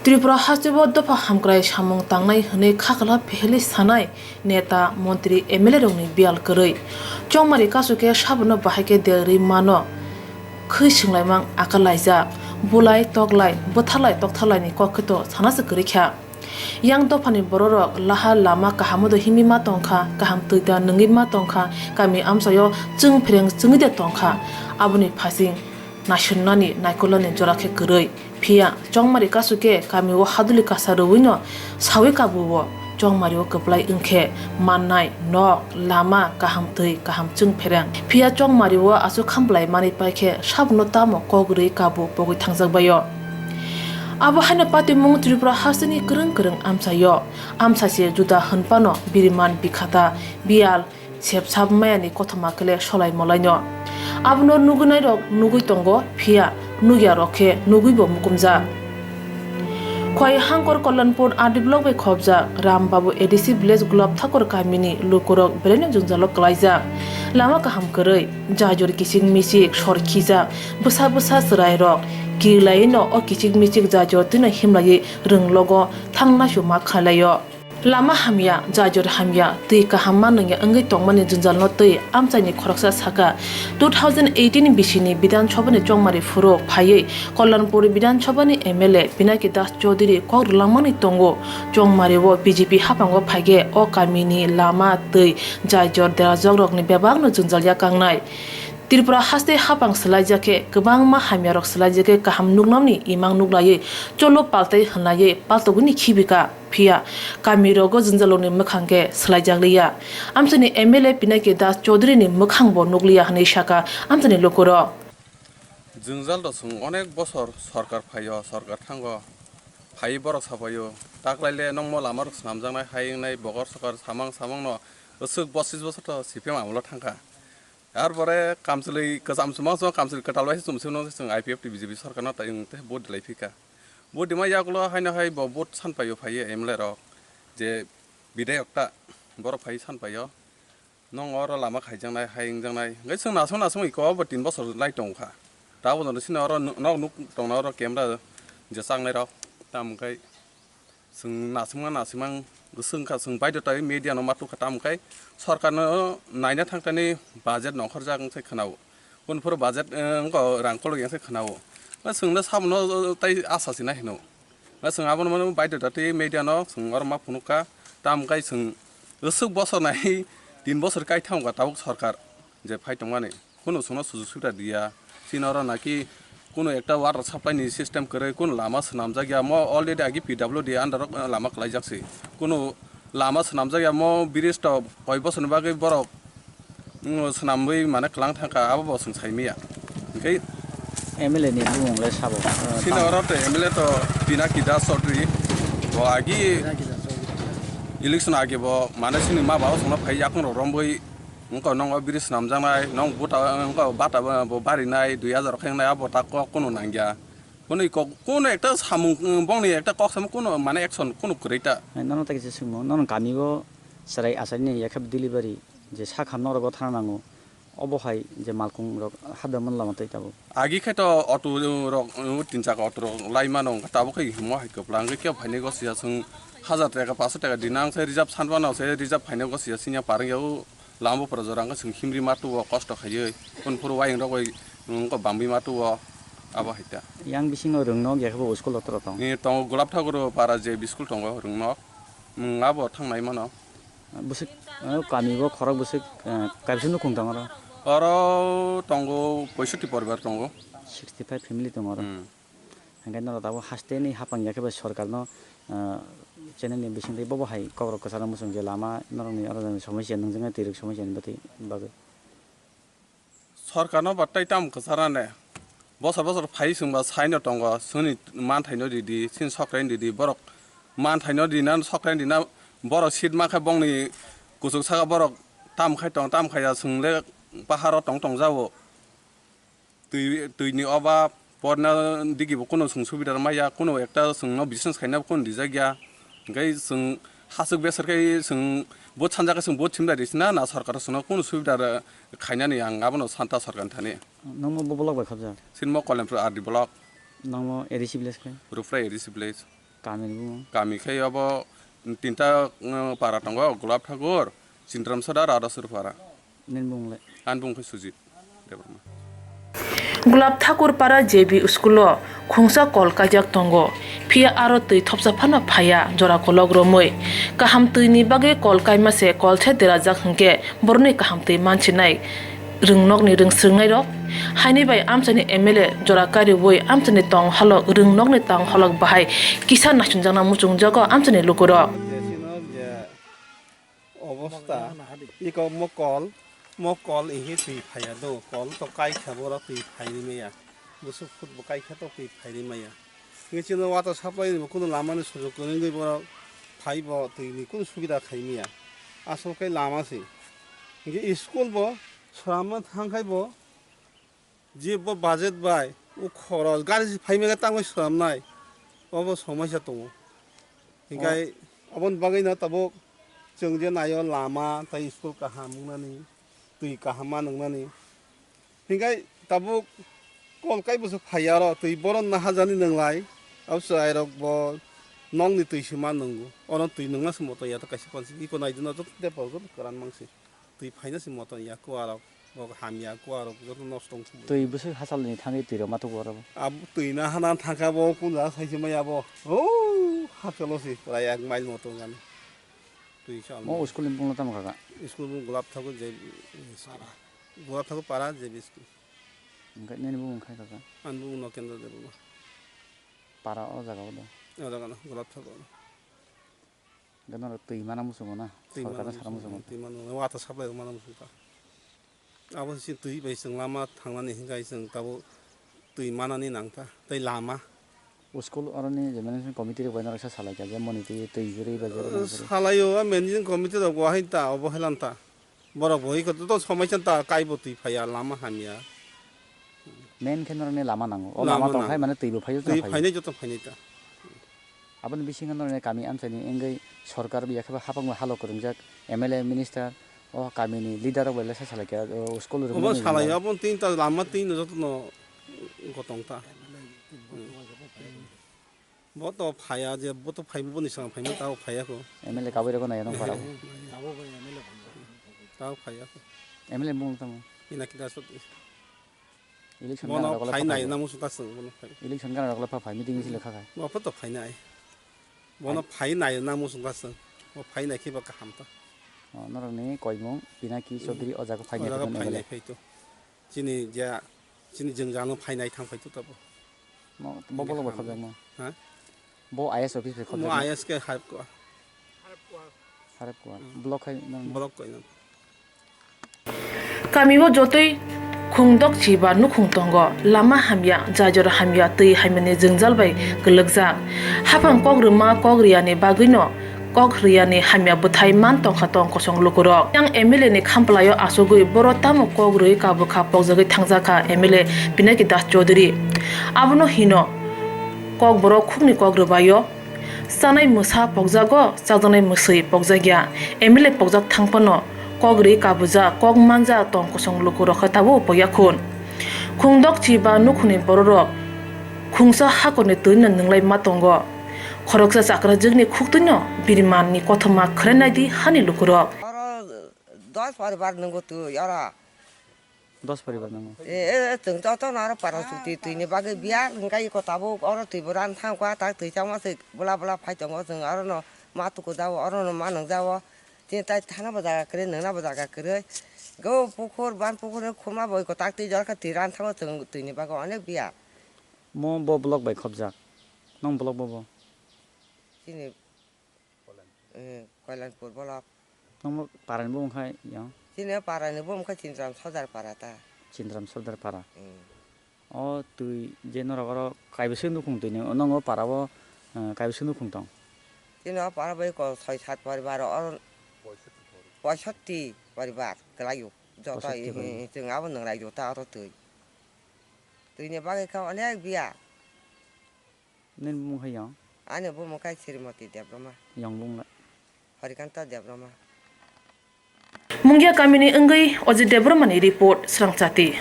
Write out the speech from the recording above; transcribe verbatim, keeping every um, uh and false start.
Tripura hasteo dopha hamkrai samung tangnai hwnwi khakla phehli sanai neta, montri, M L A rokni biyal kwrwi. Chongmari kasu khe sabono bahai khe derwi mano khwi swnglaimang aka laijak. Bulai, toklai, bwtharlai, toktharlaini kok khe to sanase kwrwi kha. Yang dophani bororok laha lama kahamo do himwi ma tongkha, kaham twi da nungwi ma tongkha, kami amchaio chwng phereng chwngwi de tongkha. Aboni phasing naisonnani naikolnani jora khe kwrwi. Phiya Chongmari kasu khe kamio haduli kasa rwino sawi kabuo. Chongmario kwplai wngkhe mannai nok, lama, kaham twi, kaham chwng phereng. Phiya Chongmario aswk khamblai manwi paikhe sabono tamo kok rwi kabu pogwi thangjak baio. Abo haino patimung Tripura hasteni kwrwng kwrwng amchaio. Amchase juda hwnphano biriman bikhata biyal sepsap mayani kothoma kle solai molaino. Abono nugunairok nugui tongo, phiya nugyarok khe nugui bo mukumjak. Khwai Hangkor Kalyanpur R D block bai khopjak Ram Babu A D C village Gulab Thakur kamini lukurok belaino jwngjalo kwlaijak. Lama kaham kwrwi, jajor kichik michik sor khijak, bwsa bwsa chwrairok kirlaino o kichik michik jajor twino himlaiwi rwnglogo thangna suma khlaio. Lama hamya, jajor hamya, twi kaham ma nungya wngwi tongmani jwnjalno twi amchaini khoroksa saka, two thousand eighteen bisini Bidhan Sabhani chongmari phuru phaiwi Kalyanpur Bidhan Sabhani M L A Pinaki Das Chaudhary kok rwlangmani tongo. Chongmario B J P haphango phaikhe o kamini lama twi jajor derajakrokni bebakno jwngjal yakangnai. Tripura haste haphang swlaijak khe kwbangma hamyarok swlaijak khe kaham nuknamni imang nuklaiwi cholo paltai hwnlaiwi paltogwini khibika. Phiya kamirogo jwnjalokni mwkhang khe swlaijakliya. Amchaini M L A Pinaki Das Chaudhary ni mwkhang bo nukliya hwnwi saka amchaini lukurok. Jwngjal do chwng onek bosor sorkar phaio, sorkar thango, phaiwi borok sapaio, taklaile nokmo lamarok swnamjaknai, hai wngnai, bokor sokar samang samangno aswk bosis bosor to C P M amolo thangkha. Ar pore kamchwlwi kwcham chumang chumang, kamchwlwi kwtal bai se chum se nw chwng I P F T B J P sorkar no tai wng tei vote dilai phika. Vote dima yagulo haino hai bo vote san paio phaiwi M L A rok je bidayok ta borok phaiwi san paio. Nong oro lama khaijaknai, hai wngjaknai. Hwnkhe chwng nasung nasung iko bo tin bosor lai tongkha. Ta bo joto sini oro nok nuk tongna oro camera je chaknai rok. Tamo khe Chwng nasingma nasingma wngkha, chwng baidota media no ma tukha, tamo khe sorkar no naina thangtani budget nongkhorjak wngkhe khwnao. Kunu phuru budget, eh, wngkha rang kolok wngkhe khwnao. Chwng le sabono tai asa sina hino. Chwng abono mano baidota tei media no chwng oro ma phunukha, tamo khe chwng aswk bosor nai tin bosor kai thangkha tabuk sorkar je phai tongmani. Kunu chwngno sujug subida diya. Chini oro naki kunu ekta water supply ni system kwrwi, kunu lama swnamjak ya, mo already agi P W D under o lama kwlaijak se. Kunu lama swnamjak ya, mo bridge to koi bosor ni bagwi borok, mm, swnamwi mane kwlang thangkha, abo bo chwng sai manya. Hwnkhe M L A ni bumung le sabo, uh, chini tamo? Oro to M L A to Pinaki Das Chaudhary. Bo agi election agi bo mane chini ma ba o chwngno phai yakung rok romwi. Wngkha nokno bridge swnamjaknai, nok buta wngkha bata bo barinai, dui hajar khe wngnai, abo ta kok kunu nangya. Kunu kok, kunu ekta samung, bongni ekta kok samung kunu mane action kunu kwrwi ta. Nono ta kisa swngmung, nono kami o chwrai achaini yakheb delivery je sak ham norok o thana nango, obo hai je malkhung rok habya man lama tei tabuk. Agi khe to auto rok, uh, tin chakka auto rok lai mano, wngkha tabuk khe himo hai kwpla, hwnkhe kebo phainai gosiya chwng hajar taka, paanso taka dinang se reserve sanmano se reserve phainai gosiya siniya parwngya o lama bupra jora wngkha chwng himri ma tuo kosto khaiwi, kunu phuru wayung rok bai wngkha bamwi ma tuo abo hai ta. Yang bisingo rwng nok ya khe bo school o toro tong? Ni tongo Gulab Thakur para je school tongo rwng nok, wng abo thangnai mano. Bwswk, eh, kami bo khorok bwswk, eh, kaisa nukhung tong oro? Oro tongo poisotti poribar tongo. Sixty five family tongo oro. Hmm. Hwnkhe norok tabuk haste ni hapang ya khe bai sorkar no, eh, channel ni bising twi bobo hai kok rok kwcharo muchung je lama norok ni oro somosya nungjak nai twi rok somosya ni bagwi. Sorkarno ba tei tamo kwcharnani? Bosor bosor phai chwngba saino tongo, chwngni manthaino ridi, chini sokraino ridi, borok manthaino rina, sokraino rina, borok seat mankha bongni kuchuk saka borok tam khai tong, tam khaiya chwngle paharo tong tong jao. Twi, twini obab, porna digibo kunu chwng subida maya, kunu ekta chwngno business khaina kunu rijak ya. Hwnkhe chwng hachwk besar khe chwng vote sanja khe chwng vote simda risina, na sorkar chwngno kunu subida khainani ang abono santa sorkarni thani. Nangno bo block bai khobjak? Sinmo Kalyapur R D block. Nangno A D C village khe? Rupra A D C village. Kami ni bumung? Kami khe obo tinta, uh, para tongo, Golap Thakur, Chindram Soda, Radha Surpara. Nini bumung le? Ani bumung khe Sujit Debbarma. Gulab Thakur para J B school o khungsa kol kaijak tongo, phiya aro twi thopsa phano phaiya jora kolok romwi. Kaham twi ni bagwi kol kaima se kol se derajak hwnkhe borokni kaham twi mansinai rwngnokni rwngswrwngnairok. Haini bai amchaini M L A jora kariwi amchaini tong halok rwngnokni tong halok bahai kisa naisingjakna muchungjago amchaini lukurok. Obostha, iko mokol, mokol ihi twi phaiya do, kol to kaikha borok twi phairi maya, bwswk foot bo kaikha to twi phairi maya. Hingke chini water supply ni bo kunu lama ni sujog kwrwngwi borok phai bo twi ni kunu subida khai maya. Asol khe lama se. Hingke school bo swnamna thang khai bo, je bo budget bai, o khoros, gari se phai mega tangwi swnamnai, obo somoisa tongo. Hinkhai oboni bagwino tabuk chwng je naio lama tei school kaham wngnani, twi kaham ma nwngnani. Hinkhai tabuk kol kai bwswk phai aro twi boron nahajani nwnglai, abo chwrairok bo nokni twi se ma nwngo, oro twi nwngna se moto ya to kaisa pansi iko naidino joto tei pal joto kwran mangsi. Twi phaina se moto ya kuarok. Bo hamya kuarok joto nosto wng thangwi. Twi bwswk hachal ni thangwi twi rok ma tugo oro bo. Abo twi na hana thangkha bo kun jaga sai se maya bo. O hachalo se pura ek mile moto wng ani. Twi sa. Mo school ni bumung tamo kaka? School bumung Golap Thakur je Golap Thakur para J B school. Hingke nini bumung khai kaka? Ani bumung no Kendra Debbarma. Para o jaga o do. O jaga no Golap Thakur. Hingke norok twi mana muchungo na? Twi mana Sorkarno sara muchungo, muchungo. Twi mana, water supply rok mana muchung ta. Abo se twi bai chwng lama thangnani hinkhai chwng tabuk twi manani nang ta, tei lama. O school oroni je management committee rok bai norok sa salai kha je moni twi twi kwrwi bai je rok nang kwrwi. Salai o, management committee rok bo hai ta, obo hai lan ta. Borok bo iko to somoisa ta, kaibo twi phaiya, lama hamya. Main khe norokni lama nango. O lama tong khai mane twi bo phaiyo, twi phainai joto phainai ta. Aboni bisingo norokni kami amchaini wngwi sorkar yakhe ba hapang bai halo kwrwngjak M L A, minister, o kamini leader rok bai le sa salai kha, o school rok. Obo salai, obo twi ta lama twi no joto no gotong ta. Bo to phaiya je, bo to phai, boni swkang phaima tabo phaiya kho. M L A kabui rokno naiya nang para. Tabo phaiya kho. M L A bung tamo. Pinaki Das. Election gana rok phai nai na musu ta swng, bono phai. Election gana rok pha phai meeting isi lekha khai. Bo pho to phai nai. Bono phai nai na musu ta swng. Bo phai nai khe ba kaham ta. O norok ni koimung Pinaki Chaudhary o jaga phai nai phai to. Chini ja, chini jwngjal no phainai thang phai to tabo. Mo, bo bolong bai khobjakma? Ha? Bo I S office bai khobjakma? Mo I S khe harap ko. Harap ko. Block khai nang. Block ko nang. Kami o jotoi khungdok chiba nukhung tongo, lama hamya, jajor hamya, twi hamya ni jwngjal bai kwlwkjak. Haphang kok rwma kok rwya ni bagwi no kok rwya ni hamya bwthai man tongkha tong kosong lukurok. Yang M L A ni khamplai o achugwi boro tamo kok rwui kabukha pokjagwi thangjak kha M L A Pinaki Das Chaudhary. Abono hino kok borok khukni kok rwbai o. Chanai mwsa pokjago, chajaknai mwswi pokjakya. M L A pokjak thang phano kok rwui kabujak, kok manjak tong kosong lukurok khe tabuk pokya khun. Khungdok chiba nukhungni bororok khungsa hakorni twino nwnglai ma tongo. Khoroksa chakrajwkni khuktwino birimanni kothoma khwrai naidi hani lukurok. Oro dos poribar nwngo twi oro. Dos poribar nwngo. E, e, e, chwng jotono oro para chuti twini bagwi biya hwnkhe iko tabuk oro twi bo ran thang kha tak twi chama se bwla bwla phai tongo chwng orono ma tuku jao orono ma nwngjao. Chini tai thana bo jaga kwrwi nungna bo jaga kwrwi. Go pukhur ban pukhur ni khurma bo iko tak twi jor khe twi ran thango chwng twini bagwi onek biya. Mo bo block bai khobjak. Nong block bo bo? Chini, eh, Koilanpur block. Nong parani bo wngkha yang? Chini parani bo wngkha Chindram Sordar para ta. Chindram Sordar para. Hmm. O twi je norok oro kaibwswk nukhung twi nw-, nongo para o, eh, kaibwswk nukhung tong? Chini o para bai ko soi sat poribar oro poisotti poribar kwlaio. Joto poisotti i-, poribar. I-, chwng abo nwnglai jota oro twi. Twini bagwi kha onek biya. Nini bumung hai yang? Ani bumung khe Srimoti Debroma. Yang bumung le? Harikanta Debroma. Mungia kamini wngwi Ojit Debromani report, Srangchati.